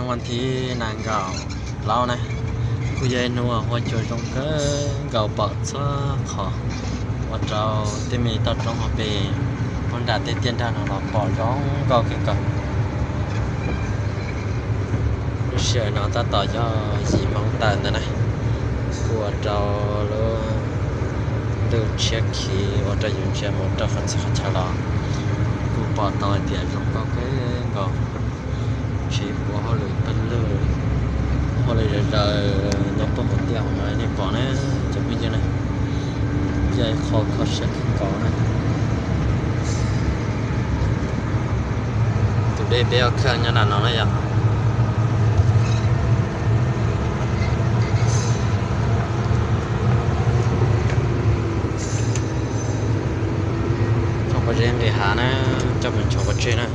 Hnub thib nees nkaum plaub na, kuj yog ib hnub huab cua zoo kawg nkaus pom txhua qhov, ua rau tej me toj roob hauv pes puag nram tej tiaj nrag no los pom zoo nkauj kawg nkaus. Lub sij hawm no tab tom yog yim moo tawm ntawd na, kuj ua rau lub ntuj tshiab khiv ua rau yus ntsia mus rau qhov txhia qhov chaw los kuj pom tau hais tias zoo nkauj kawg nkaus. Tsis ua hauj lwm pawg lug, hauj lwm zom zaws nyob puag hauv tiaj hauv no nej pom na, cov phooj ywg na, yog ib qho kho siab kawg nkaus na. Tus dej peb ua khaj nyob nram no na yom. Coj pov zeb nqis hav na, coj mus nchuav pov tseg na.